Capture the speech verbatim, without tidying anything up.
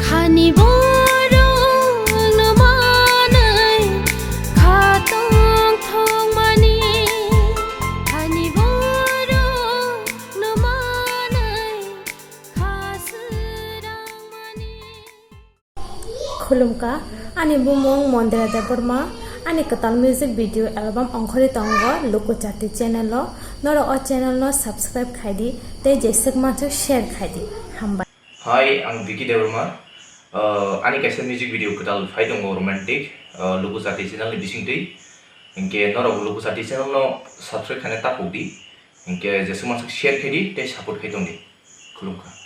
Khani borokno manwi kha tongthokmani, khani borokno manwi kha swrangmani. Khulumkha, ani bumung Mondira Debbarma, ani kwtal music video album ongkhorwi tongo Luku Chati channel o. Norok o channel no subscribe khaidi tei jeswk mansuk share khaidi. Hambai. Hi, ang Vicky Debbarma. Uh, ani kaisa music video kwtal phai tongo romantic, uh, Luku Chati channel ni bisingtwi. Hinkhe norok Luku Chati channel no subscribe khaina takhuk di. Hinkhe jeswk mansuk share khaidi tei support khai tongdi. Khulumkha.